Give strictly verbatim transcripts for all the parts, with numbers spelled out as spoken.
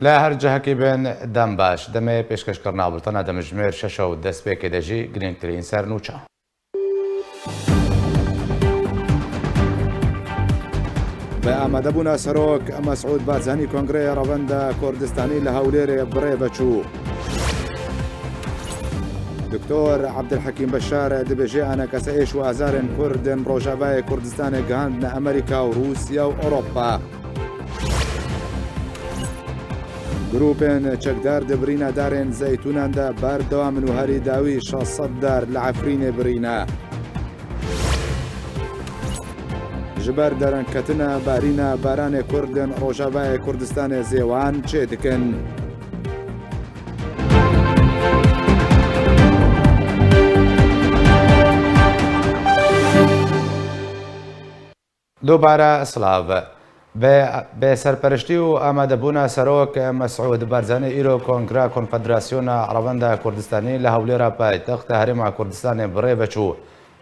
لە هەر جەهەکی بێن دەم باش. دەمەیە پێشکەشکردنا بولتەنە دەمژمێر شەشە و دەستپێکێ دەژی گرنگترین سەرنوچە. بە ئامادەبوونا سەرۆک مەسعود بارزانی کۆنگرەیە ڕەوەندە کوردستانی لە هەولێرێ بڕێ بەچوو. دکتۆر عەبدولحەکیم بەشار دەبێژێ ئانە کەسە ئێش و ئازارێن کوردن ڕۆژاڤایە کوردستانێ گەهاندنە ئەمریکا و رووسیا و ئۆرۆپا. گروپên çekdar di birîna darên zeytûnan de berdewam in û herî dawî şeş sed dar li Efrînê birîne. Ji ber derengketina barîna baranê Kurdên Rojavayê Kurdistanê zêwan çêdikin. دوبارە سڵاو. بە، بە سەرپەرشتی و ئامادەبوونا سەرۆک مەسعود بارزانی ئیرۆ کۆنگرا کۆنفدراسیۆنا ڕەوەندە کوردستانی لە هەولێرا پایتەختە هەرێما کوردستانێ بڕێ بەچوو.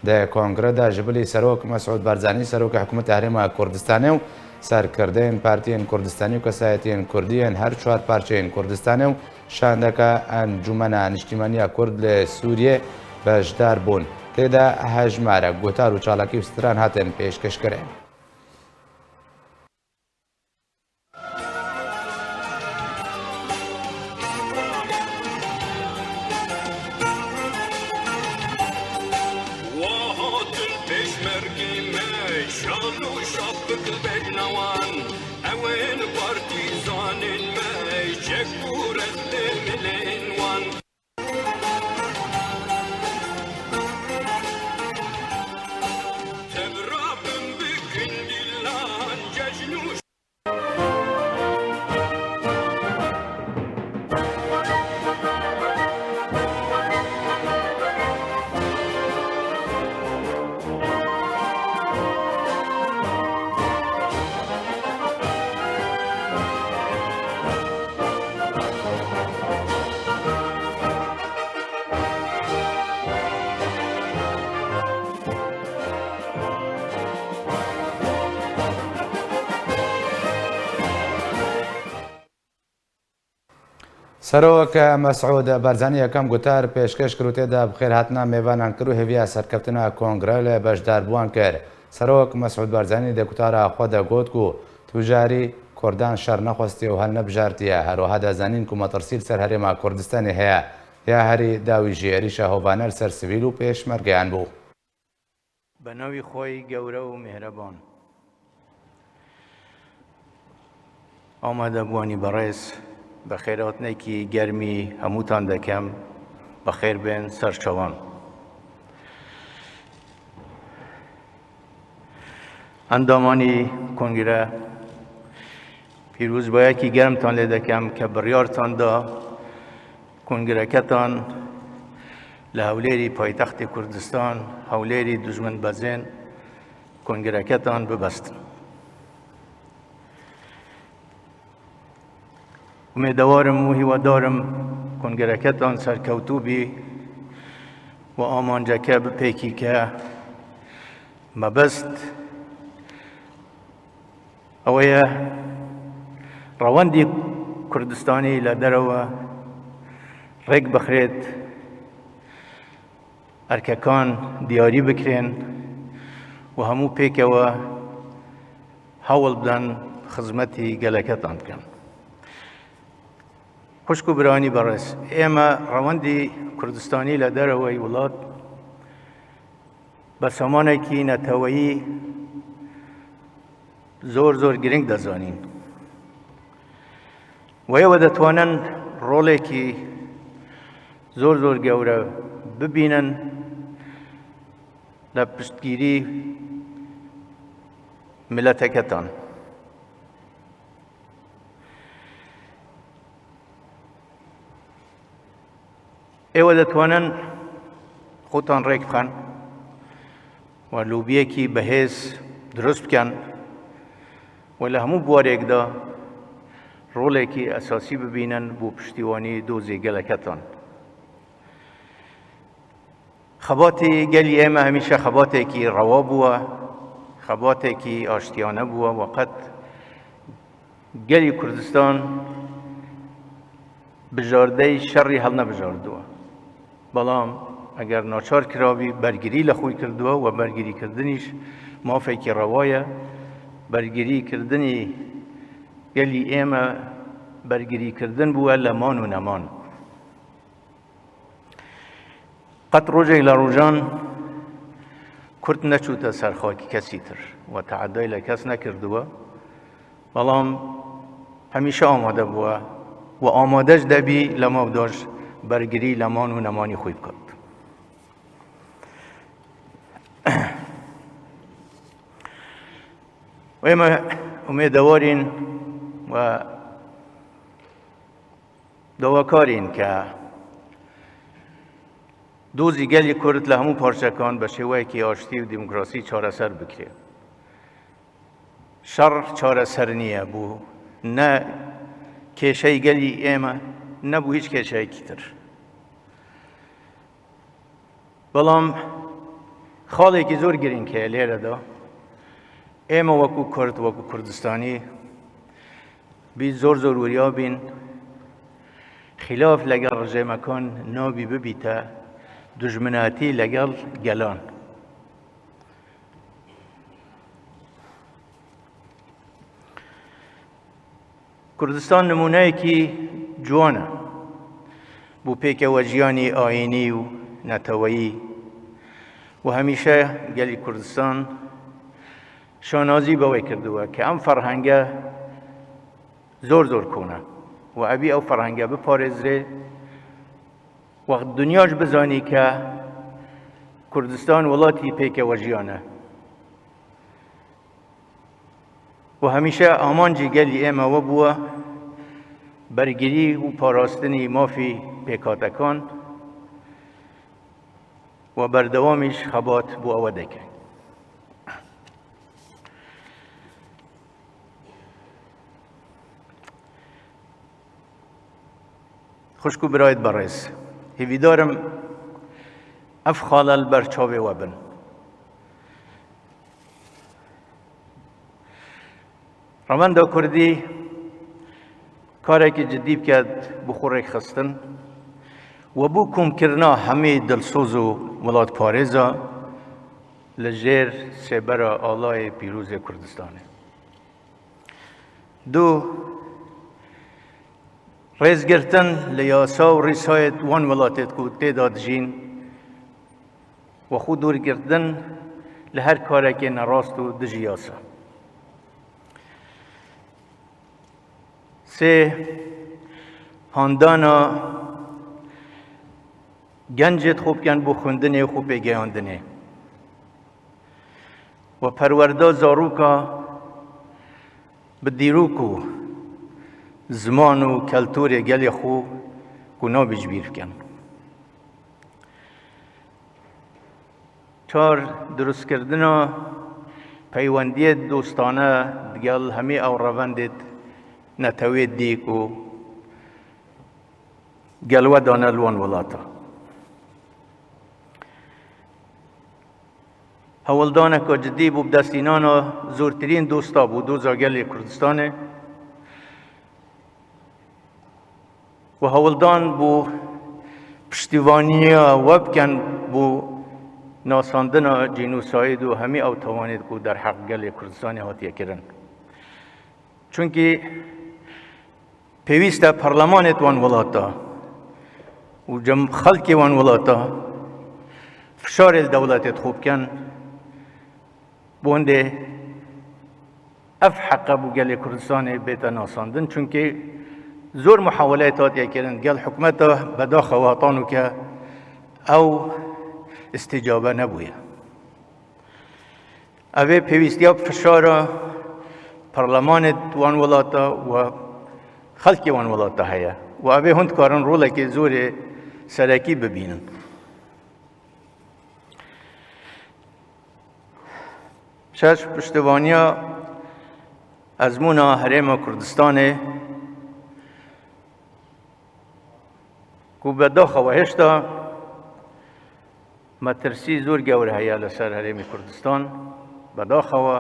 دە کۆنگرەدا ژبلی سەرۆک مەسعود بارزانی سەرۆک حکوومەت هەرێما کوردستانێ و سەرکردەیەن پارتیەن کوردستانی و کەسایەتیەن کوردیەن هەر چوار پارچەیەن کوردستانێ و شاندەکە ئەنجومەنە نیشتیمانیا کورد لە سووریە بەشدار بوون. تێدا هەژمارە گوتار و چاڵکی و ستران هاتن پێشکەشکرێن. Wa hatin pêşmergê me, şan û şap bikin beyna wan. Ew ên partîzanên me, çek û rextê milên wan. Tevra bin bikin dîlan, cejn û سەرۆک مەسعود بارزانی یەکەم گوتار پێشکەش کرد و تێدا بخێرهاتنا mêvanan kir û hêviya serkeftina kongre li beşdarbûwan kir. Serok Mesûd Barzanî di gotara xwe de got ku tu carî Kurdan şer nexwestiye û helnebijartiye. Her wiha da zanîn ku metirsî li ser Herêma Kurdistanê heye. Ya herî dawî jî êrîşa hovane li ser sivîl û pêşmergeyan bû. Bi navî Xweyî gewre û mêhreban. Amadebûwanî berêz, bi xêrhatinekî germî hemûtan dekem, bi xêr bên ser çavan. Endamanî kongre, pîrozbayekî germtan lê dekem ke biryartan da kongreketan li Hewlêrî paytextê Kurdistan, Hewlêrî dijminbezên kongreketan bibestin. Umêdewar im û hîwadar im kongreketan serkewtû bî û amanceke bi pêkî ke mebest ew ye rewendî Kurdistanî li derewe rêk bixirêt, erkekan diyarî bikirên û hemû pêkewe hewl bidin xizmetî geleketan bikin. Xwişk û biranî berêz, ême rewendî Kurdistanî li dereweyî welat bi samanekî neteweyî zor zor giring dizanîn. Wê we ditwanin rolekî zor zor gewre bibînin li piştgîrî mileteketan. Ê we ditwanin xûtan rêk bixin û lobiyekî bihêz dirust bikin û li hemû buwarêk de rolekî esasî bibînin bo piştîwanî dozê geleketan. Xebatê gelî ême hemîşe xebatekî rewa bûye, xebatekî aştiyane bûye, we qet gelî Kurdistan bijardeyî şerî helnebijardiwe. Belam eger naçar kirabî, bergirî li xwe kirdiwe û bergirîkirdinîş mafekî rewa ye. Bergirîkirdinî gelî ême bergirîkirdin bûye leman û neman. Qet rojek li rojan Kurd neçûte ser xakî kesî tir û teedayî li kes nekirdiwe, belam hemîşe amade bûye û amade ji debî lema bidar bergirî leman û nemanî xwe bikat. Ême umêdewarîn we dawakarîn ke dozî gelî Kurd li hemû parçekan bi şêweyekî aştî û demokrasî çareser bikire. Şer çareser niye bû, ne kêşeyî gelî ême, ne bû hîç kêşeyekî tir. Belam xalekî zor girîng heye lêre de. Ême wekû Kurd, wekû Kurdistanî bî zor zor wiriya bîn. Xîlaf legel rejêmekan nabî bibîte dujminatî legel gelan. Kurdistan nimûneyekî ciwan e bo pêkewejiyanî ayînî û neteweyî û hemîşe gelî Kurdistan şanazî bi wê kirdiwe ke em ferhenge zor zor kone û ebî ew ferhenge biparêzrê, wext dinya jî bizanî ke Kurdistan welatî pêkewejiyan e. Û hemîşe amancî gelî ême we bûye bergirî û parastinî mafî pêkhatekan û berdewamî jî xebat bo ewe dike. Xwişk û birayêt berêz, hêvîdar im ev xala li ber çavê we bin. Revenda Kurdî karekî cidî bike bo xwe rêkxistin û bo komkirina hemî dilsoz û welatparêza li jêr sêbera alayê pîroz ê Kurdistanê. Du, rêzgirtin li yasa û rîsayê wan welatê ku tê de dijîn û xwe dûrgirtin li her karekê nerast û dijî yasa. Sê, handana gencêt xwe bikin bo xwendinê û xwe pêgeyandinê û perwerda zaroka bi dîrok û ziman û keltûrê gelê xwe ku nabî ji bîr bikin. Çar, dirustkirina peywendiyê dostane digel hemî ew revendêt netewê dî ku gel we dane li wan welata. Hewldaneke cidî bo bidestînana zortirîn dosta bo doza gelê Kurdistanê û hewldan bo piştîvaniya we bikin bo nasandina cînosayîd û hemî ew tawanêt ku derheq gelê Kurdistanê hatiye kirin. Çunkî pêwîst e parlemanêt wan welata û cem-, xelkê wan welata fişarê li dewletê xwe bikin, bo hindê ev heqe bo gelê Kurdistanê bête nasandin. Çunkî zor muhaweleyê hatiye kirin gel hikûmeta bedaxewa tano ke ew îstîcabe nebûye. Evê pêwîstiya fişara parlemanê wan welata û xelkê wan welata heye û evê hûn dikarin rolekê zorê serekî bibînin. Şeş, piştevaniya ezmûna Herêma Kurdistanê ku bedaxewa hêşta metirsî zor gewr heye li ser Herêmê Kurdistan. Bedaxewa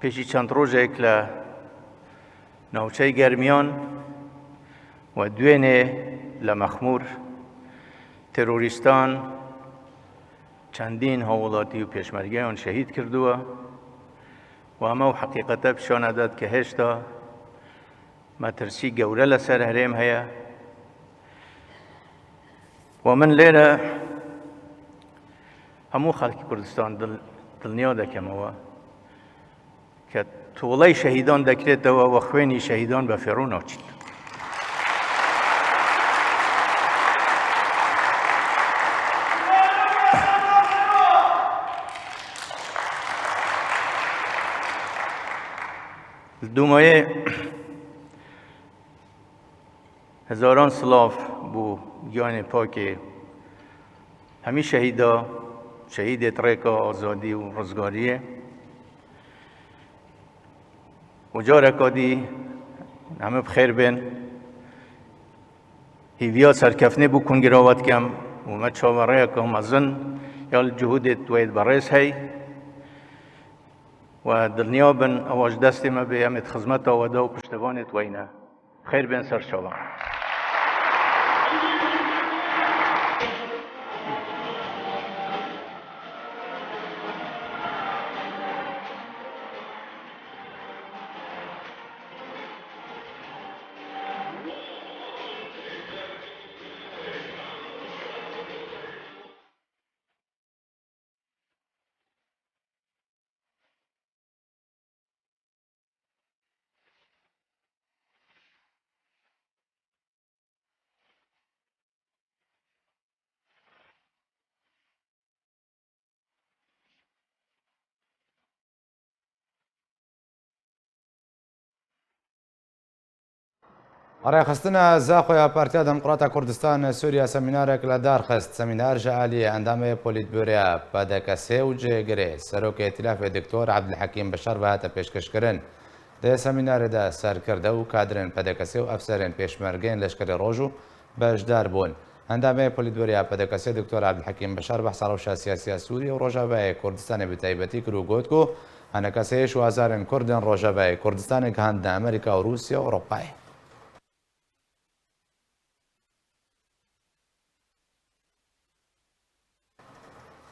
pêşî çend rojek li navçeyê Germiyan We duênê li Mexmûr terorîstan çendîn hawlatî û pêşmergeyan şehîd kirduwe û em ew heqîqete pişane da ke hêşta metirsî gewre li ser herêm heye. Û min lêre hemû xelkî Kurdistan dil-, dilniya dekeme we ke toley şehîdan dekirêtewe we xwênî şehîdan be fêro naçît. Li Dûmayê hezaran silav bo giyanê pakê hemî şehîda, şehîdê rêka azadî û rizgariyê. Û careka dî hemî bi xêr bên. Hîviya serkeftinê bo kongira we dikem û me çaverêyeke mezin ya li cihûdê wê berêz hey. We dilniya bin ewa ji destê me bê, em ê di xizmeta we de û piştevanê we ne. Xêr bên ser çavan. Rêxistina Zaxo ya Partiya Demokrata Kurdistan Sûriye semînarek li dar xist. Semînar ji aliyê endamê Polîtbûroya P D K S û cêgirê Serokê Îtîlafê Doktor Ebdulhekîm Beşar ve hate pêşkêşkirin. Di semînarê de serkirde û kadrên P D K S û efserên pêşmergeyên Leşkerê Roj û beşdar bûn. Endamê Polîtbûroya P D K S Doktor Ebdulhekîm Beşar behsa rewşa siyasî ya Sûriyê û Rojavayê Kurdistanê bi taybetî kir û got ku enekeseyê şwazarên Kurd ên Rojavayê Kurdistanê gihandine Amerîka û Rûsya û Ewropayê.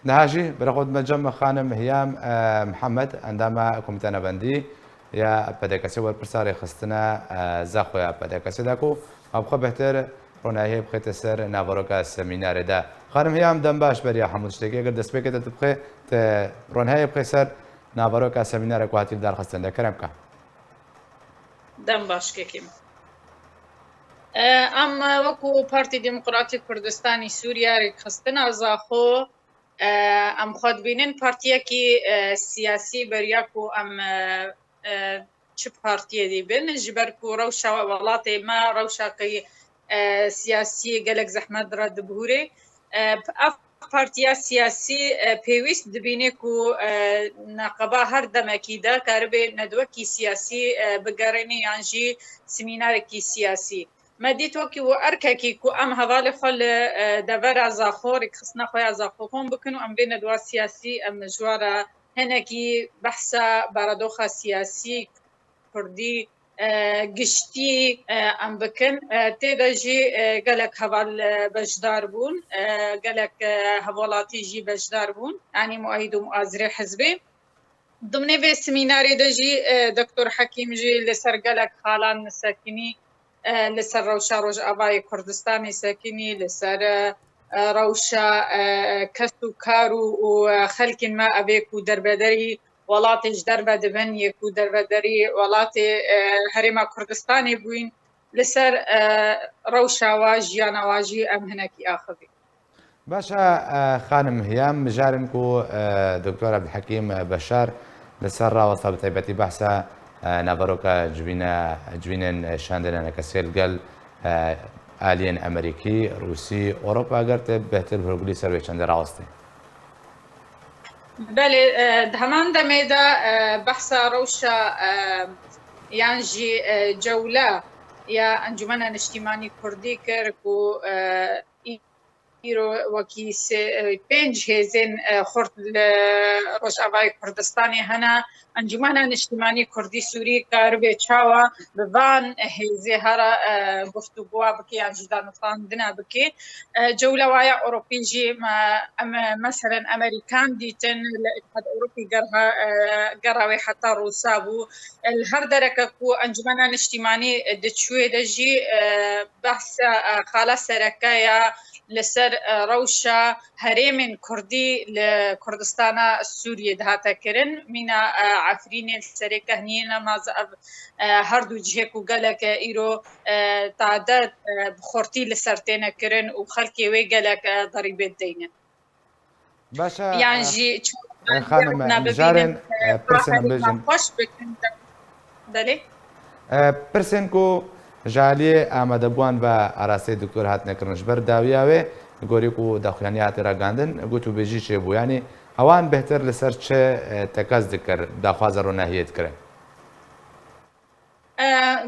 Niha jî bi rexwet me cem xanim Hiyam, e, Mihemed, endama Komîteya Navendî ya P D K S, werpirsa rêxistina, e, Zaxo ya P D K S da ku ma bi xwe bêhtir ronahiyê bixête ser naveroka semînarê de. Xanim Hiyam, dem baş beriya hemû tiştekî. Eger destpêkê te tu bixê, te ronahiyê bixê ser naveroka semînarê ku hatî lidarxistin de. Kerem ke. Dem baş kekê min. E, em, e, wekî Partî Demokratî Kurdistanî Sûriye, Rêkxistina Zaxo, e, em xwe dibînin partiyekî, e, siyasî beriya ku em, e, e, çi partiyê dî bin, ji ber ku rewşa welatê me rewşakî, e, siyasî gelek zehmet re dibûrê. E, ev partiya siyasî, e, pêwîst dibîne ku, e, neqeba her demekî de karibe nedwekî siyasî, e, bigerêne yan jî semînarekî siyasî. Me dît wekî û erkekî ku em hevalê xwe li, e, devera Zaxo, rêkxistina xwe ya Zaxo kom bikin û em vê nedwa siyasî, em ji we re hinekî behsa baradoxa siyasî, kurdî, e, giştî, e, em bikin. E, tê de jî, e, gelek heval, e, beşdar bûn, e, gelek, e, hevalatî jî beşdar bûn, yanî muayîd û muazirê hizbê. Dimnê vê semînarê de jî, e, Doktor Hekîm jî li ser gelek xalan sekinî, e, li ser rewşa Rojavayê Kurdistanê sekinî, li ser, e, e, rewşa, e, kes û kar û, û, e, xelkên me evê ku derbederî welatê ji derve dibin, yê ku dervederî welatê, e, Herêma Kurdistanê bûyîn, li ser, e, rewşa wa, jiyana wa jî em hinekî axivî. Baş e, e, xanim Hiyam, mijarin ku, e, Doktor Ebdulhekîm Beşar li ser rawesta bi taybetî behsa, e, naveroka civîne-, civînên şandên enekesê li gel, e, aliyên Amerîkî, Rûsî, Ewropa, eger te bêhtir bi hûrgulî ser wê çendê rawestê. Belê, e, di heman demê de, e, behsa rewşa, e, yan jî, e, cewle ya Encûmena Niştîmanî Kurdî kir ku, e, Îro wekî sê, pênc hêzên, e, xurt li Rojavayê Kurdistanê hene. Encûmena Niştimanî Kurdî Sûrî karibe çawa bi van hêzê hera, e, guftûgoya bike yan jî danûstandina bike? E, Cewlewaya Ewropî jî me, em, meselen Amerîkan dîtin, li Îtihad Ewropî gerha, e, gera wê heta Rûsa bû. Li her dereke ku Encûmena Niştimanî diçûyê de jî, e, behsa, e, xala sereke ya li ser, e, rewşa herêmên Kurdî li Kurdistana Sûriyê dihate kirin. Mîna, e, Efrînê li serê Kehniyê nemaze ev, e, her du cihê ku gelek, e, îro, e, tade, e, bi xurtî li ser têne kirin û xelkê wê gelek, e, derîbê dideynin. Baş e, Yan e, jî e, xanim, em mijarên, e, pirsên em bêjin. Xweş bikin. Belê. E, pirsên ku ji aliyê amadebûyan ve arasteyê doktor hatine kirin ji ber dawiya wê, gorî ku daxuyaniya hatî ragihandin, gotûbêjî çêbû. Yanî ewan bêhtir li ser çi, e, tekez dikir, daxwaza ronahiyê dikire? E,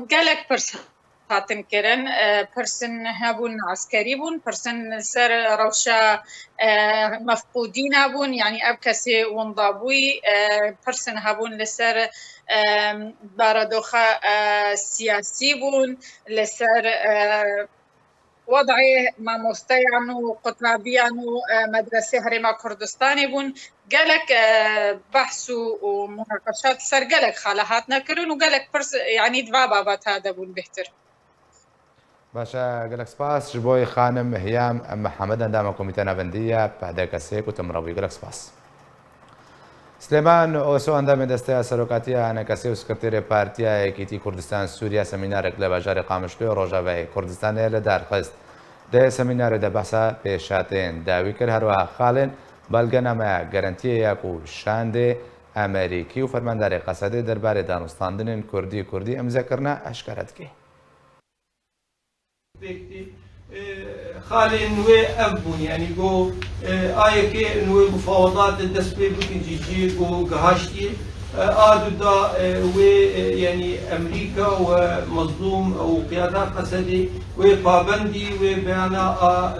gelek pirs hatin kirin. E, pirsin hebûn eskerî bûn, pirsin li ser rewşa, e, mefqûdîna bûn, yanî ev kesê winda bûyî, e, pirsin hebûn li ser, e, baradoxa, e, siyasî bûn, li ser, e, wed'ê mamosteyan û qutabiyan û, e, medresê Herêma Kurdistanê bûn. Gelek, e, behs û, û munaqeşat ser gelek xala hatine kirin û gelek pirs, yanî di va babeta de bûn bêhtir. Baş e, gelek spas ji bo xanim Hiyam Mihemed, endama Komîteya Navendî ya P D K S ku tu min re bûyî. Gelek spas. Silêman Oso, endamê Desteya Serokatiya A N K S û Sekreterê Partiya Yekîtî Kurdistan Sûriye, semînarek li bajarê Qamişloyê Rojavayê Kurdistanê li dar xist. Di semînarê de behsa pêşhateyên dawî kir, her wiha xalên belgenameya garantiyê ya ku şandê Amerîkî û fermandarê Qesedê derbarê danûstandinên Kurdî Kurdî îmze kirine eşkere dike. Pêk tê. E, xalên wê ev bûn, yanî go, e, A Y K wê mufawedatê dest pê bikin jî cihê go gihaştiye. E, a du da, e, wê, e, yanî Amerîka we mezlûm û qiyada Qesedê wê pabendî wê beyana a,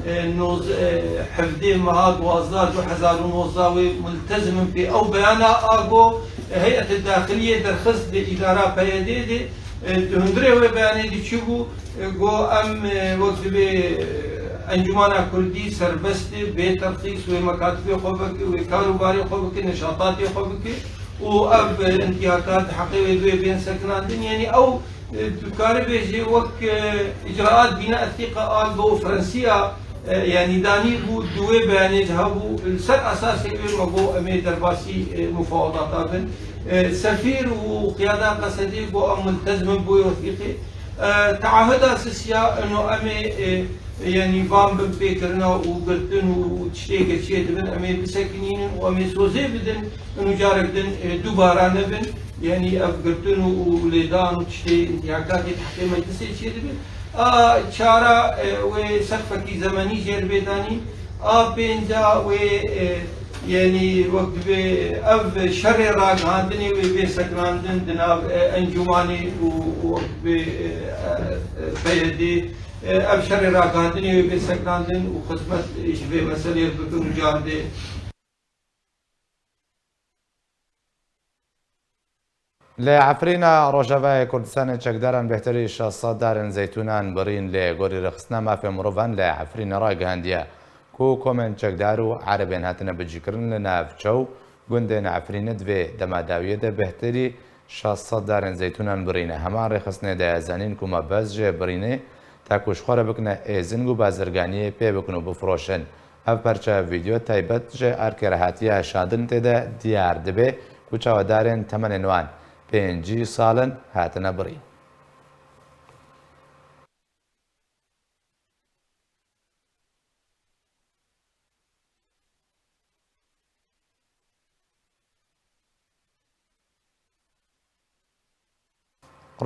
e, e, noz-, e, hevdê meha duwazdeh du hezar û nozdeh wê multezim in pê. Ew beyana a go, e, Heyetê Daxiliyê derxist di îdara P Y D'ê de, e, di hundirê wê beyanê de çi bû? E, go em, e, wek divê, e, Encûmana Kurdî serbest e, bê terxîs, wê mekatibê xwe veke, wê kar û barê xwe bike, neşatatê xwe bike û ev, e, întihakat di heqê wê divê bên sekinandin. Yanî ew, e, tu karî bêjî wek, e, îcraat bîne etîqa a go Fransiya, e, yanî danî bû, di wê beyanê de hebû, li ser esasê wê me got, em ê derbasî, e, mufawedata bin. E, sefîr û qiyada Qesedê got, em multezim in bi wê wesîqê. E, teahida sisiya ino em ê, e, yanî van binpêkirina û girtin û tiştê ke çê dibin, em ê bisekinînin û em ê sozê bidin ino carek din, e, dubara nebin. Yanî ev girtin û, û lêdan û tiştê întîhakatê di heqê meclisê çê dibin. A çara, e, wê seqfekî zemenî jê re bê danîn. A pênca wê, e, yanî wek divê ev şerê ragihandinê wê bê sekinandin di nav, e, encûmanê û, û wek divê, e, e, P Y D, e, ev şerê ragihandinê wê bê sekinandin û xizmet ji vê meselê re bikin û carê dê. Li Efrîna Rojavayê Kurdistanê çekdaran bêhtirî şeş sed darên zeytûnan birîn. Lê gorî Rêxistina Mafê Mirovan li Efrînê ragihandiye ku komên çekdar û erebên hatine bicîkirin li navçe û gundên Efrînê di vê dema dawiyê de bêhtirî şeş sed darên zeytûnan birîne. Heman Rêxistinê daye zanîn ku mebest ji birînê ta ku ji xwe re bikine êzing û bazirganiyê pê bikin û bifiroşin. Ev perçe vîdeo taybet ji erkê re hatiye şandin tê de diyar dibe ku çawa darên temenên wan pêncî sal in hatine birîn.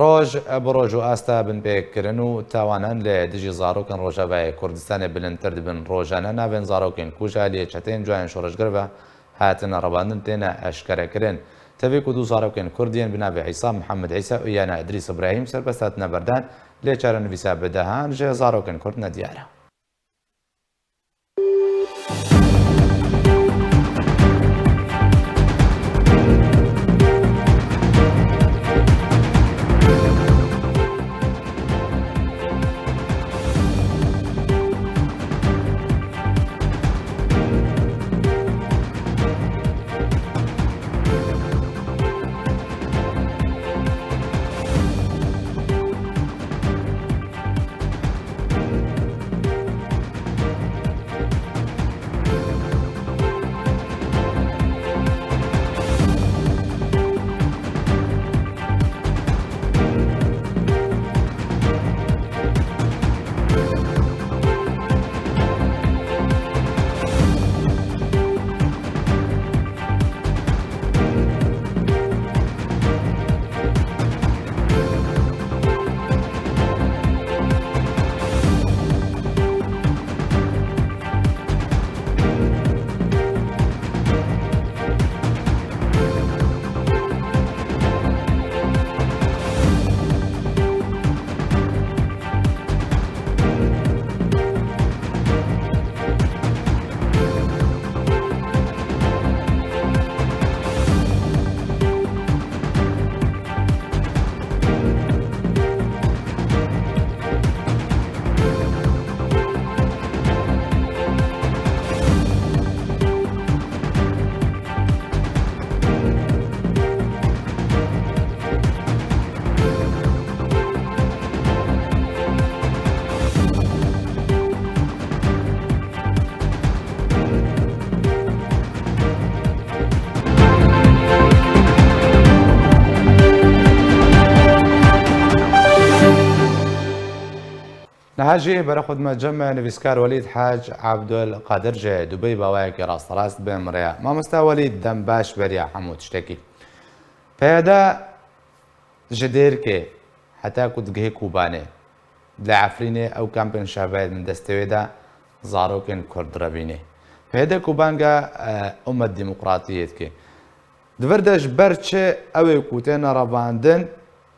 Roj bi roj û asta binpêkirin û tawanan li dijî zarokên Rojavayê Kurdistanê bilindtir dibin. Rojane navên zarokên ku ji aliyê çeteyên cuyayên şoreşger ve hatine revandin têne eşkerekirin. Tevî ku du zarokên Kurd yên bi navê Îsa Mihemed Îsa û yana Îdrîs Îbrahîm serbest hatine berdan, lê çarenivîsa bi dehan ji zarokên Kurd nediyar e. Niha jî bere xwe dime cem me nivîskar Welîd Hac Abdul Qadir ji Dubey bi awayekî rasterast bi min re ye. Mamosta Welîd, dem baş beriya hemû tiştekî. P Y D ji Dêrkê heta ku digihê Kobanê, li Efrînê ew kampên şevayê din destê wê de zarokên Kurd direvînê. P Y D Kobange, e, umet demokratiyê dike. Di vir de ji ber çi ew ê ku têne revandin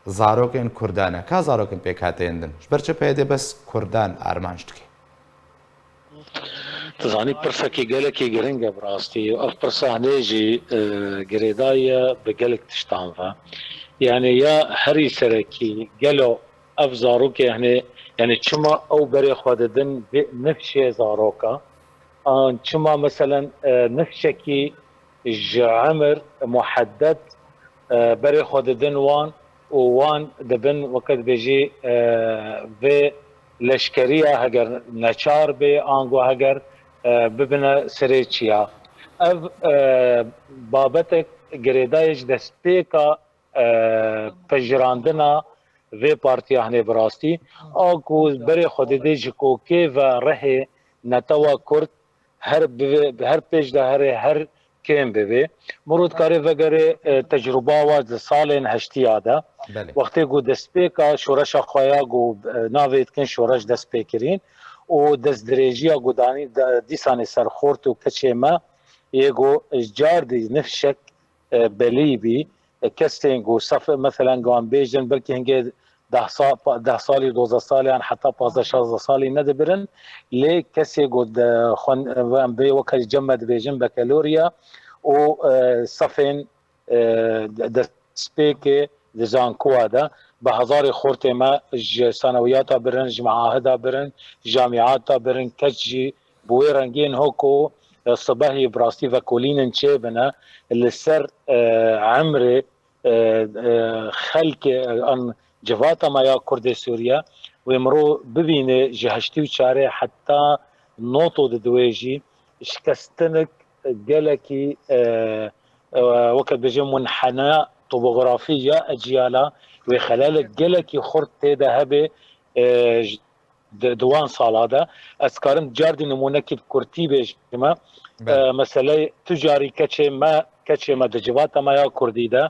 zarokên Kurdan e? Ka zarokên pêkhateyên din? Ji ber çi P Y D bes Kurdan armanc dike? Tu zanî pirsekî gelekî giring e bi rastî û ev pirsa hinê jî, e, girêdayî ye bi gelek tiştan ve. Yanî ya herî serekî gelo ev zarokê hinê, yanî çima ew berê xwe didin vê nifşê zaroka? An çima meselen, e, nifşekî ji emir muheddet, e, berê xwe didin wan û wan dibin weke dibêjî, e, vê leşkeriya heger neçar bê, ango heger, e, bibine serê çiya. Ev, e, babetek girêdayê ji destpêka, e, pejirandina vê partiya hinê bi rastî. A ku berê xwe didê ji kokê ve rehê netewa Kurd her bi, her pêş de herê her kêm bibê. Mirov dikarê vegerê, e, tecrûba wa di salên heştiya de. Belê. Wextê ku destpêka şoreşa xwe ya ku, e, navê dikin şoreş dest pê kirîn û destdirêjiya ku danî de, dîsanê ser xort û keçê me yê ku cardî nifşek, e, belî bî. E, kesên ku sef, meselen, ku em bêjin belkî hingê deh sa-, pa-, deh salî, dozdeh salî yan heta pazdeh şazdeh salî nedibirin. Lê kesê ku de xwen-, em bê weke cem me dibêjin bekeloriya û, e, sefên, e, de-, destpêkê di zankowa de bi hezarê xortê me ji sanewiyata birin, ji meahida birin, ji camiyata birin, keç jî bi wê rengê niho ku, e, sibehî bi rastî vekolînin çêbine li ser, e, emrê, e, e, xelkê, e, an civata me ya Kurdê Sûriye, wê mirov bibîne ji heştê û çarê heta noto di diwê jî şikestinik gelekî, e, e, weke dibêje munhena topografî ya eciyala wê xelalek gelekî xurt tê de hebe, e, ji di, di wan sala de. Ez karim cardî nimûnekî bi kurtî bêjime. Belê. E, meseleyê tu carî keçê me, keçê me di civata me ya kurdî de,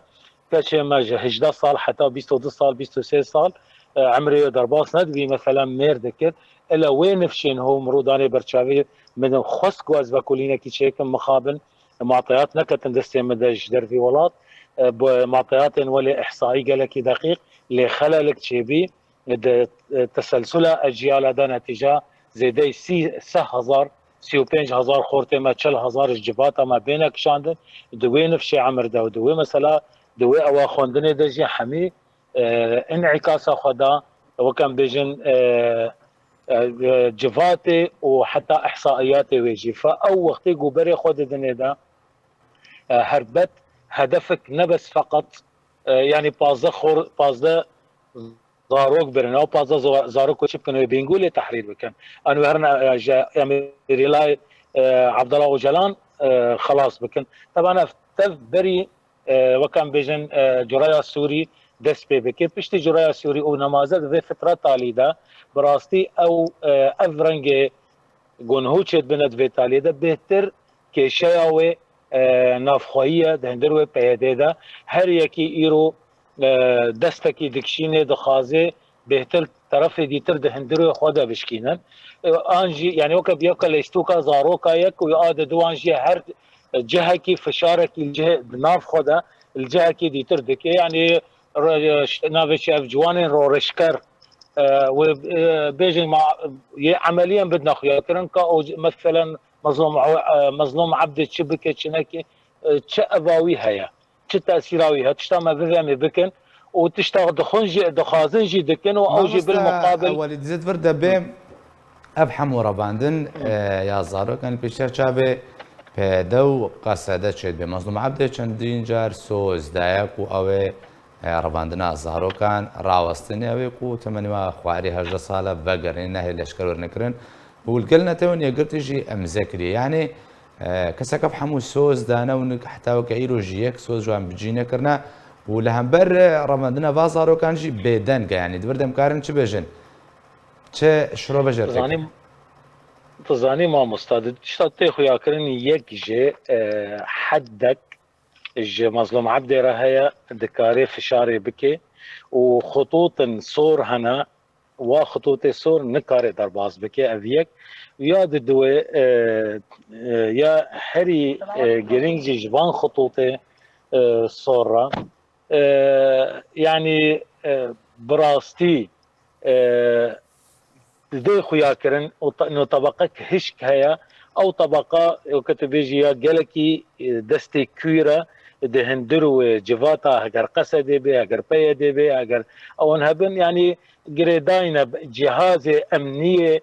keçê me ji hejdeh sal heta bîst û du sal, bîst û sê sal, e, emrê wê derbas nedibî, mesela mêr dikir. Ela wê nifşên ho mirû danê berçavê min xwest ku ez vekolînekî çêkim mixabin. Mateyat neketin destê min de ji dervî welat. E, bi mateyatên welê ihsaî gelekî deqîq lê xelalek çêbî. Di, e, teselsula eciyala de netîca zêdeyî sî, sê hezar, sî û pênc hezar xortê me, çil hezar ji civata me bêne kişandin. Di wê nifşê emir de û di wê mesela, di wê ewa xwendinê de jî hemî, e, înîkasa xwe da, weke em bêjin, e, e, e, civatê û heta ihsaiyatê wê jî. Fe ew wextê ku berê xwe didinê de, e, herbet hedefek ne bes feqet, e, yanî pazdeh xor-, pazdeh zarok birin. Ew pazdeh za-, zarok ku çi bikin, wê Bîngûlê tehrîr bikin. An wê herin, e, ji Emirîlay, e, Abdullah Ocalan, e, xelas bikin. Teban ev tev berî, e, weke em bêjin, e, curaya Sûrî dest pê bike. Piştî curaya Sûrî û nemaze di vê fitra talî de, bi rastî ew, e, ev rengê gunhû çêdibine di vê taliyê de bêhtir kêşeya wê, e, navxweyî ye di hundir wê P Y D de. Her yekî îro, e, destekî dikişînê, dixwazê bêhtir terefê dîtir di hundir wê xwe de bişkînin. E, an jî, yanî weke bi yeka leystoka zaroka ye ku a di diwan jî her cihekî fişarekî li cihê, di nav xwe de li cihekî dîtir dike. Yanî re-, navê çi ev ciwanên rorişker, e, wê, e, bêjin ma, yê emeliyen bidine xuyakirin ka o c-, meselen Mezlûm, e, Mezlûm Ebdî çi bike, çi neke, e, çi eva wî heye, çi tesîra wî heye, tişta me bivê em ê bikin û tişta dixwin jî, dixwazin jî dikin û ew jî bil Mamoste muqabil. Welîd, ez ê di vir de bêm, ev hemû revandin, e, ya zarokan li pêşiya çavê P Y D û Q S D çêdibe. Mezlûm Ebdê çendîn car soz daye ku ew ê, e, revandina zarokan rawestine, ew ê ku temenê we xwarî hejdeh sal e, vegerîne, nehê leşker werne kirin û li gel Netewên Yekgirtî jî îmze kiriye. Yanî, e, kesek ev hemû soz dane û nik heta weke îro jî yek soz ji wan bi cî nekirine û li hember, e, revandina va zarokan jî bêdeng e. Yanî di vir de em karin çi bêjin? Çi şirove jê têke? Tu zanî, tu zanî mamosta, di tişta tê xuyakirin yek jê, e, heddek ji Mezlûm Ebdê re heye, dikare fişarê bike û xitûtin sor hene, wa xitûtê sor nikare derbas bike, ev yek. Ya di duwê, e, e, ya herî, e, girîng jî ji van xitûtê, e, sor re, e, yanî, e, bi rastî, e, dê xuya kirin û te-, no tebeqek hişk heye. Ew tebeqa, weke tu bêjî, ya gelekî, e, destê kûr e, di hundir û civata, heger Qesedê bê, heger P Y D'ê bê, heger ewan hebin, yanî girêdayî ne cihazê emniyê,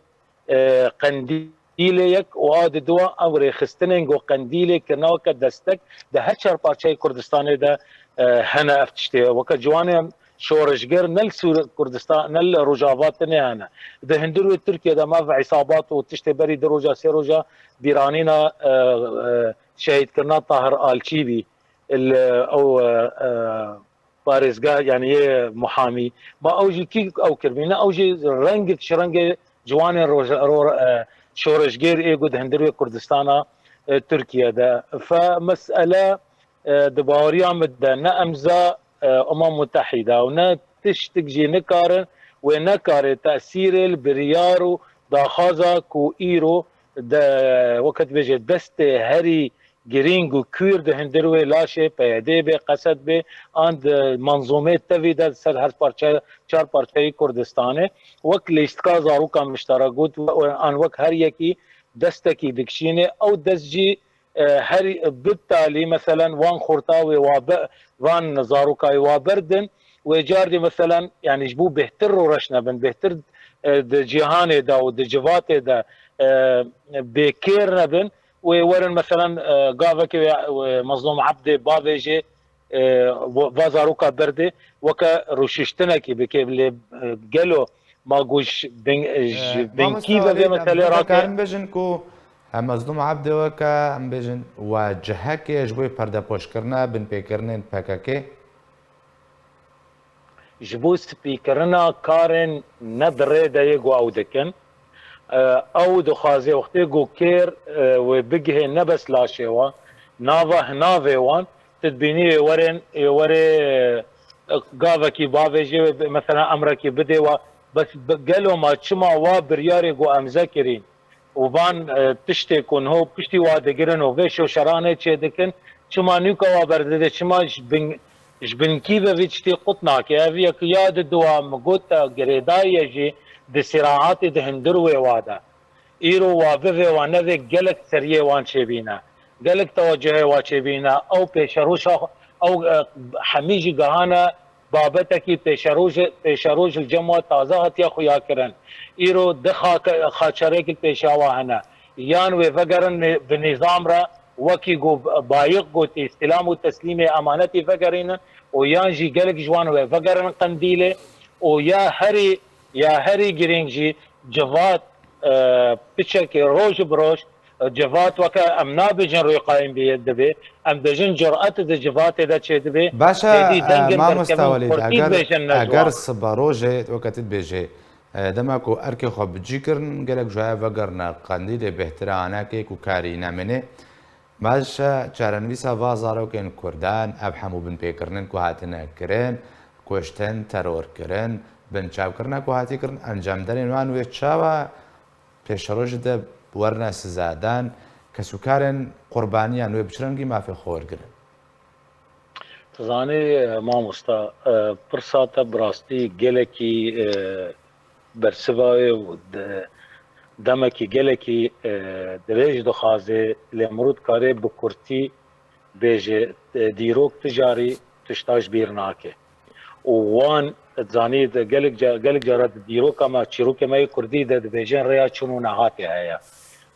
e, Qendîlê yek û a di dua ew rêxistinên ku Qendîlê kirine weke destek di her çar parçeyê Kurdistanê de, e, hene ev tiştê. Weke ciwanên şoreşger ne li Sûr-, Kurdistan, ne li Rojava tenê hene. Di hundir wê Tirkiye de me ve îsabat û tiştê berî du roja, sê roja bîranîna, e, e, şehîdkirina Tahir Alçî bî. Li ew, e, e, parêzgah, yanî yê muhamî. Ma ew jî kî ew kiribî? Ne ew jî rengek ji rengê ciwanên roja-, ro-, e, şoreşgêr ê ku di hundir wê Kurdistana, e, Tirkiye de. Fe mesele, e, di baweriya min de ne emza, e, Umem Mutehîda û ne tiştik jî nikarin, wê nekarê tesîrê li biryar û daxwaza ku îro de, weke dibêje, destê herî girîng û kûr di hundir wê laşê P Y D'ê bê, Qesed bê, an di menzûmê tevî de ser her parçe, çar parçeyî Kurdistanê, wek lîstika zaroka miştera got, an wek her yekî destekî dikişînê, ew dest jî, e, her bi talî, meselen, wan xorta wê wa be-, van zarokayê wa berdin, wê cardî, meselen, yanî ji bo bêhtir roreş nebin, bêhtir, e, di cîhanê de û di civatê de, e, bêkêr nebin, wê werin, meselen, e, gavekê wê, wê Mezlûm Ebdê bavêjê, e, va zaroka berdê, weke rûşiştinekî bike, lê, e, gelo ma ku ji bin, ji E, bin kî ve vê meselê rake? Em bêjin ku hem Mezlûm Ebdê weke, em bêjin, we cihekê ji bo perdepoşkirina binpêkirinên P K K? Ji bo spîkirina karên ne di rê de yê ku ew dikin. E, ew dixwaze wextê ku kêr, e, wê bigihê ne bes laşê wan, nava hinavê wan, tu dibînî ê werên, ê werê, e, gavekî bavêjê wê, mesela emrekî bidê wa, bes bi-, gelo ma çima wa biryarê ku emze kirîn? Û van, e, tiştê ku niho piştî wa digirin û vê şoşeranê çêdikin, çima nûka wa berdide, çima ji bin, ji bin kî ve vî tiştî qut nake? Ev yek ya di dua min got te girêdayî ye jî di sîraatê di hundir wê wa de. Îro wa bivê wa nevê gelek seriyê wan çêbîne. Gelek tewecehê wa çêbîne. Ew pêşerûşa, ew, e, hemî jî gihane babetekî pêşeroj, pêşeroj li cem we taze hatiye xuyakirin. Îro di xake-, xaçerek li pêşa we hene. Yan wê vegerin nê-, bi nîzam re, wekî ku Bayiq gotî, îstîlam û teslîmê emanetî vegerînin û yan jî gelek ji wan wê vegerin Qendîlê û ya herî, ya herî girîng jî civat, e, piçekê roj bi roj, e, civat weke em nabêjin rûyê qayîm bî-, dibê, em dibêjin curet di civatê de çêdibê. Baş e, êdî dengên e, mamosta berkevin Welîd, xurtî eger, dibêjin ne eger ciwan. Sibe rojê weke tu dibêjê, e, dema ku erkê xwe bi cî kirin, gelek ji waya vegerine Qendîlê bêhtir e, anakê ku karî nemîne. Baş e, çarenivîsa va zarokên Kurdan, ev hemû binpêkirinên ku hatine kirin, kuştin, teror kirin, binçavkirina ku hatiye kirin, encamdarên wan wê çawa pêşerojê de werine sizadan, kesûkarên qurbaniyan wê bi çi rengî mafê xwe wergirin? Tu zanî, mamosta, e, pirsa te bi rastî gelekî, e, bersiva ye û de-, demekî gelekî, e, dirêj dixwaze, lê mirov dikarê bi kurtî bêje, e, dîrok tu carî tişta ji bîr nake. Û wan, zanî, de gelek ca-, gelek cara di dîroka me, çîrokê me yê kurdî de dibêjin rêya çûn û nehatê heye.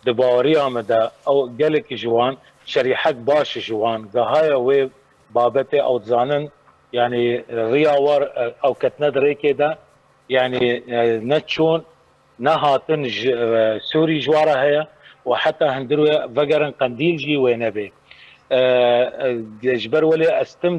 Di baweriya me de ew gelek ji wan, şerîhek baş ji wan, gihaye wê babetê, ew dizanin, yanî riya war, e, ew ketine di rêkê de, yanî, e, ne çûn, ne hatin ji, e, Sûrî ji wa re heye û heta hundir wê vegerin Qendîl jî wê nebê. E, e, ji ber welê ez tim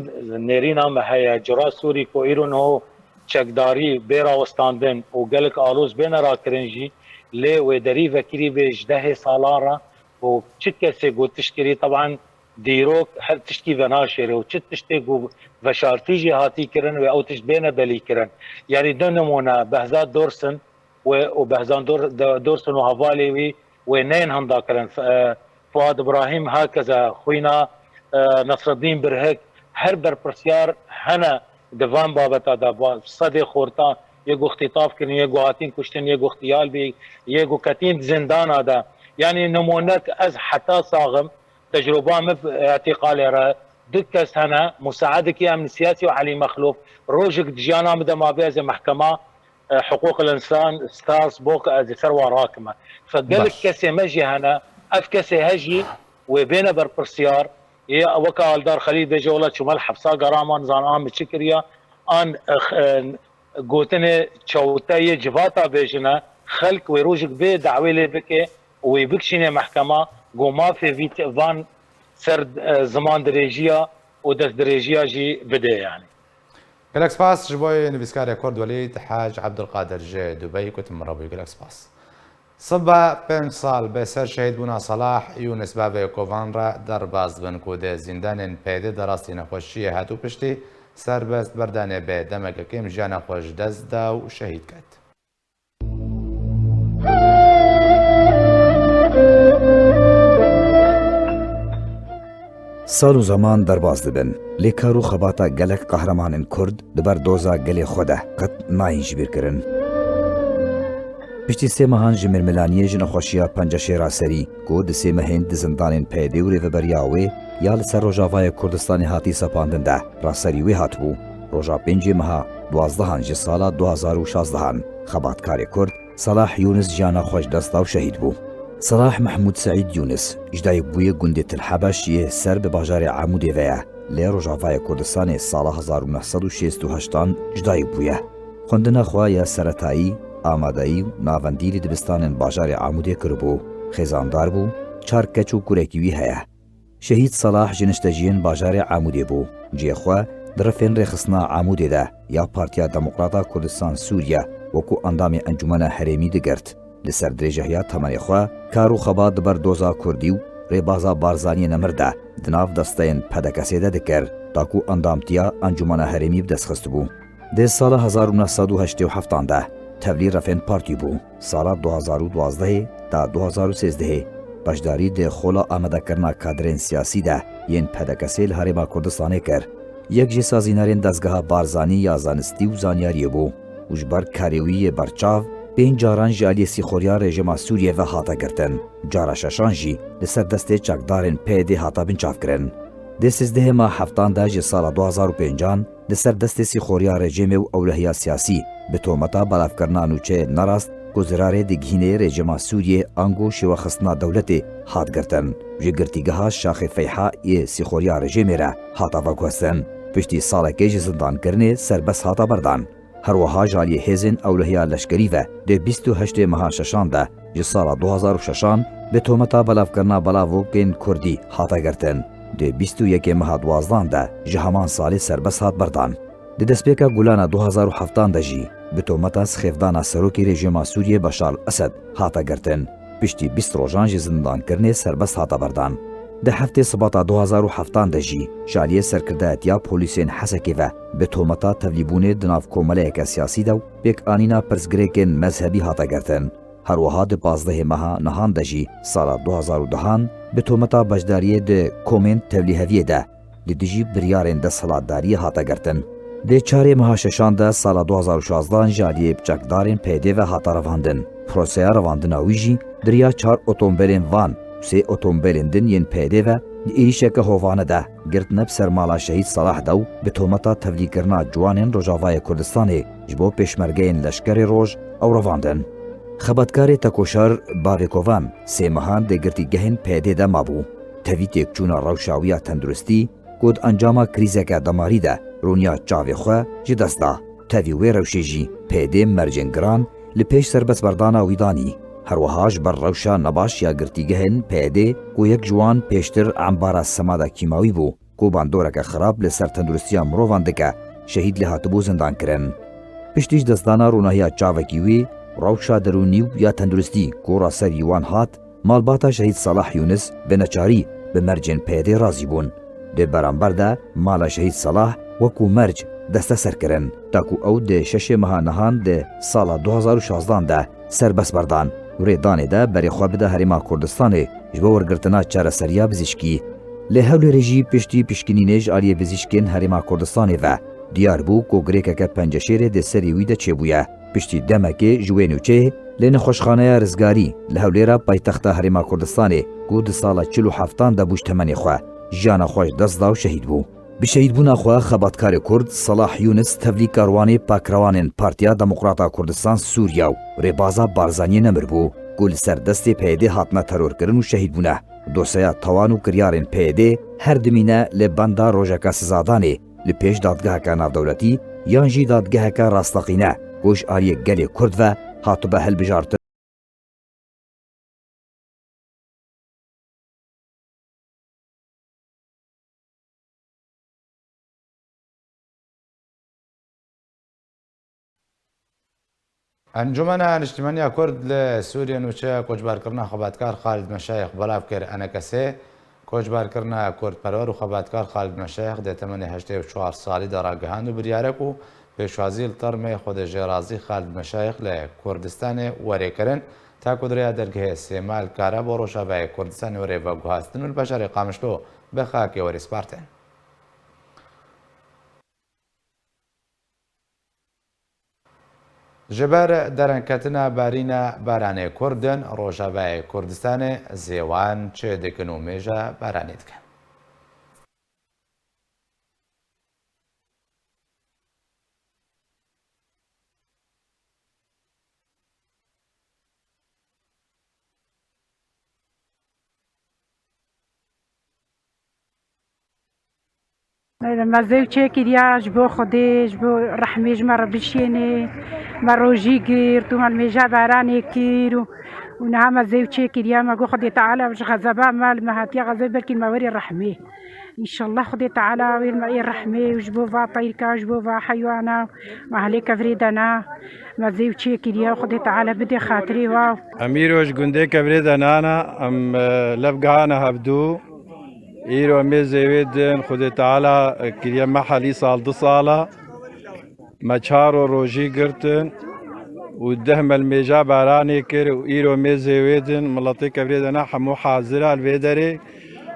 nêrîna me heye, cura Sûrî ku îro niho çekdarî bê rawestandin û gelek aloz bêne rakirin jî, lê wê derî vekirî bê ji dehê salan re û çi kesê ku tişt kirî, teban dîrok her tiştkî venaşêre û çi tiştê ku veşartî jî hatî kirin wê ew tişt bêne belî kirin. Yanî du nimûne, Behzat Dorsin wê û Behzan Dor-, De-, Dorsin û hevalê wî wê neyên hinda kirin. F-, e, Fuad Ibrahîm hakeza xwîna, e, Nesreddîn Birhik, her berpirsiyar hene di van babeta de, ba-, sedê xorta, yê ku îxtîtaf kirin, yê ku hatîn kuştin, yê ku îxtiyal bî, yê ku ketîn zindana de. Yanî nimûnek ez heta saxim, tecrûba min bi îtîqalê re du kes hene, Musaedekî Emnî Siyasî û Elî Mexlûf, rojek di jiyana min de mabe ez ê mehkema, e, hiqûqil însan, Strasbourg, ez ê ser wan rakime. Fe gelek Baş. kesê me jî hene, ev kesê he jî wê bêne berpirsiyar. Yê weke Aldar Xelîl bêje, wela çûme li hepsa, gera me, nizanim an min çi kiriya, an, e, x-, e, gotinê çewte yê civata bêjine, xelk wê rojek vê dawê lê bike û wê bikişîne mehkema, ku mafê vî t-, van ser, e, ziman dirêjiya û destdirêjiya jî bide, yanî. Gelek spas ji bo nivîskarê Kurd Welîd Hec Ebdulqadir ji Dubeyî, gotim min re bûyî. Gelek spas. Sibe pênc sal bi ser şehîdbûna Salah Yûnis bavê kovan re derbas dibin ku di zîndanên P Y D de rastî nexweşiyê hat û piştî serbest berdanê bi demeke kêm jiyana xwe ji dest da û şehîd ket. Sal û zeman derbas dibin, lê kar û xebata gelek qehremanên Kurd di ber doza gelê xwe de qet nayên jibîrkirin. Piştî sê mehan ji mêrmilaniyê ji nexweşiya penceşêra serî, ku di sê mehên di zindanên P Y D û rêveberiya wê ya li ser Rojavayê Kurdistanê hatî sepandin de raserî wê hatibû, roja pêncê meha duazdehan ji sala du hazar û şazdehan, xebatkarê Kurd Salah Yûnis jiyana xwe ji dest da û şehîd bû. Salah Mehmûd Seîd Yûnis ji dayik bûye gundê Til Hebeş yê ser bi bajarê Amûdê ve ye, lê Rojavayê Kurdistanê sala hezar û neh sed û şêst û heştan ji dayik bûye. Xwendina xwe ya seretayî, amadeyî û navendî li dibistanên bajarê Amûdê kiribû. Xêzandar bû, çar keç û kurekî wî heye. Şehîd Salah ji nişteciyên bajarê Amûdê bû. Cihê xwe di refên rêxistina Amûdê de ya Partiya Demokrata Kurdistan Sûriye wekû endamê Encûmena Herêmî digirt. Li ser dirêjehiya temenê xwe, kar û xebat di ber doza Kurdî û rêbaza Barzaniyê nemir de di nav desteyên P D K S'ê de dikir, ta ku endamtiya Encûmena Herêmî bi dest xistibû. Di sala hezar û neh sed û heştê û heftan de tevlî refên partî bû. Sala du hazar û duwazdehê ta du hazar û sêzdehê beşdarî di xola amadekirina kadirên siyasî de yên P D K S'ê li Herêma Kurdistanê kir. Yek ji sazînerên dezgeha Barzanî ya zanistî û zanyariyê bû û ji ber karê wî yê berçav pênc caran ji aliyê sîxoriya rejîma Sûriyê ve hate girtin. Cara şeşan jî li ser destê çekdarên P Y D hate binçavkirin. Di sêzdehê meha heftan de ji sala du hazar û pêncan di ser destê sîxoriya rejîmê û ewlehiya siyasî bi tometa belavkirina nûçeyên nerast ku zirarê digihînê rejîma Sûriyê ango şêwexistina dewletê hat girtin. Ji girtîgeha Şaxê Feyha yê sîxoriya rejîmê re hate veguhestin. Piştî salekê ji zindankirinê serbest hate berdan. Her wiha ji aliyê hêzên ewlehiya leşkerî ve di bîst û heştê meha şeşan de ji sala du hazar û şeşan bi tometa belavkirina belavokên Kurdî hate girtin. Di bîst û yekê meha duwazdan de ji heman salê serbest hat berdan. Di destpêka Gulana du hazar û heftan de jî bi tometa sixêfdana serokê rejîma Sûriyê Beşar Esed hate girtin. Piştî bîst rojan ji zindankirinê serbest hate berdan. Di heftê Sibata du hazar û heftan de jî ji aliyê serkirdayetiya polîsên Hesekê ve bi tometa tevlîbûnê di nav komeleyeke siyasî de û pêkanîna pirsgirêkên mezhebî hate girtin. Her wiha di pazdehê meha nihan de jî sala du hazar û dehan bi tometa beşdariyê di komên tevlîheviyê de li dijî biryarên desthilatdariyê hate girtin. Di çarê meha şeşan de sala du hazar û şazdehan ji aliyê çekdarên P Y D ve hate revandin. Proseya revandina wî jî di riya çar otombêlên van û sê otombêlên din yên P Y D ve di êrîşeke hovane de girtine bi ser mala Şehîd Salah de û bi tometa tevlîkirina ciwanên Rojavayê Kurdistanê ji bo pêşmergeyên Leşkerê Roj ew revandin. Xebatkarê tekoşer bavê kovan sê mehan di girtîgehên P Y D de mabû. Tevî têkçûna rewşa wî ya tenduristî ku di encama krîzeke demarî de rûniya çavê xwe ji dest da. Tevî wê rewşê jî P Y D mercên giran li pêş serbestberdana wî danî. Her wiha ji ber rewşa nebaş ya girtîgehên P Y D ku yek ji wan pêştir embara semada kîmawî bû, ku bandoreke xirab li ser tenduristiya mirovan dike, şehîd lê hatibû zindankirin. Piştî ji destdana ronahiya çavekî wî, rewşa derûnî û ya tenduristî ku raserî wan hat, malbata Şehîd Salah Yûnis bi neçarî bi mercên P Y D'ê razî bûn. Di beramber de mala Şehîd Salah wekû merc desteser kirin, ta ku ew di şeşê meha nihan di sala du hazar û şazdan de serbest berdan û rê danê de berê xwe bide Herêma Kurdistanê ji bo wergirtina çareseriya bizîşkî. Li Hewlêrê jî piştî pişkinînê ji aliyê bizîşkên Herêma Kurdistanê ve diyar bû ku girêkeke penceşêrê di serê wî de çêbûye. Piştî demekê ji wê nûçeyê li nexweşxaneya Rizgarî li Hewlêra paytexta Herêma Kurdistanê ku di sala çil û heftan de bû ji temenê xwe, jiyana xwe ji dest da û şehîd bû. Bi şehîdbûna xwe xebatkarê Kurd Salah Yûnis tevlî karwanê pakrewanên Partiya Demokrata Kurdistan Sûriya û rêbaza Barzaniyê nemir bû ku li ser destê P Y D'ê hatine terorkirin û şehîd bûne. Dosyeya tawan û kiryarên P Y D'ê her dimîne li benda rojeka sizadanê li pêş dadgeheke navdewletî yan jî dadgeheke rasteqîne ku ji aliyê gelê Kurd ve hatibe hilbijartin. Encûmena Niştimaniya Kurd li Sûriye nûçe koçberkirina xebatkar Xalid Meşayix belav kir. Enekesê koçberkirina kurdperwer û xebatkar Xalid Meşayix di temenê heştê û çar salî de ragihand û biryarek û pêşwazî li termê xwedê jêrazî Xalid Meşayix li Kurdistanê werê kirin, ta ku di rêya dergehê Sêmal kare bo Rojavayê Kurdistanê werê veguhastin û li bajarê Qamişlo bi xakê werê spartin. Ji ber derengketina barîna baranê Kurd in Rojavayê Kurdistanê zêwan çê dikin û mêja baranê dikin. Me zêw çêkiriya ji bo Xwedê, ji bo rehmê ji me re bişênê. Me rojî girt û me li mêja baranê kir û, û niha me zêw çêkiriya. Me got Xwedê Teala ji xezeba me li me hatiye xezeb, belkî me werê rehmê. Înşallah Xwedê Teala wê me ê rehmê û ji bo va teyrka, ji bo va heywana, me ahlê kevirê de na, me zêw çêkiriya, Xwedê Teala bidê xatirê wa. Em îro ji gundê kevirê de nana, em, e, lev gihana hevdû. Îro em ê zêwê din, Xwedê Teala, e, kiriye me helî sal du sala. Me çar ro rojî girtin û deh me li mêja baranê kir û îro em ê zêwê din, miletê kevirê de ne hemû hazir e li vê derê.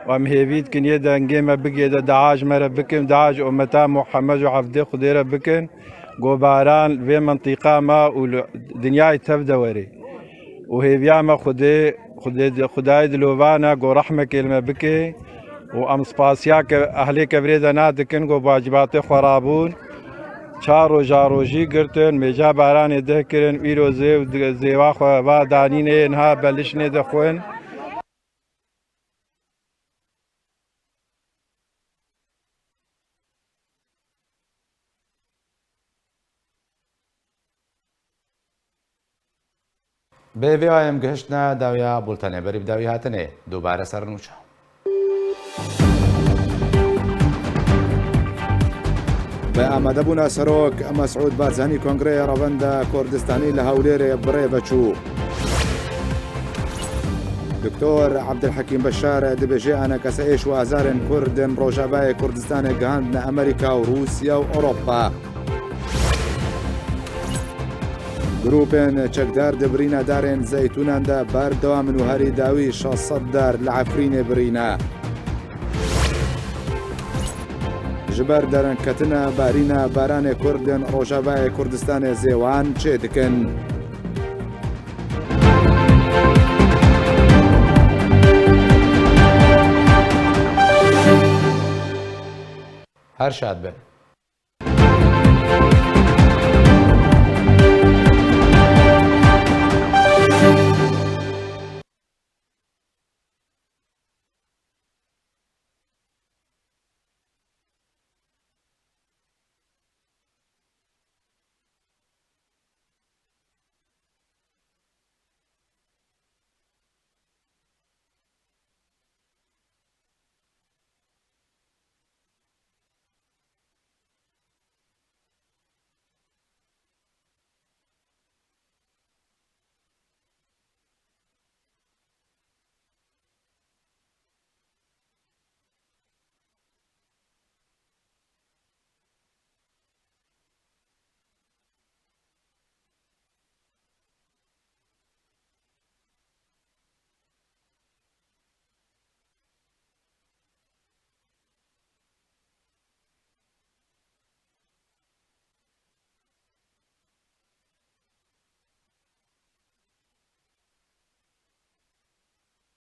Û em hêvî dikin yê dengê me bigê de dua ji me re bikin, dua ji ummeta Muhammed û evdê Xwedê re bikin. Go baran li vê mintîqa me û li dinyayê tev de were. Û hêviya me Xwedê, Xwedê, Xwedayê dilovan e, go rehmekê li me bike. Û em spasiya ke ehlê kevirê de nadikin, go vacibatê xwe rabûn. Çar roja rojî girtin, mêja baranê deh kirin, îro zêw, zêwa xwe va danînê, niha belişnê dixwin. Bi vê em gihiştine dawiya bultenê, berî bi dawî hatinê dubare ser nûçe. Bi amadebûna Serok Mesûd Barzanî Kongreyê Revenda Kurdistanî li Hewlêrê bi rê ve çû. Doktor Abdulhekîm Beşar dibêje enekese êş û azarên Kurd in Rojavayê Kurdistanê gihandine Amerîka û Rûsya û Ewropa. Grûpên çekdar di birîna darên zeytûnan de berdewam in û herî dawî şeş sed dar li Efrînê birîne. Ji ber derengketina barîna baranê Kurd in Rojavayê Kurdistanê zêwan çêdikin. Her şad bin.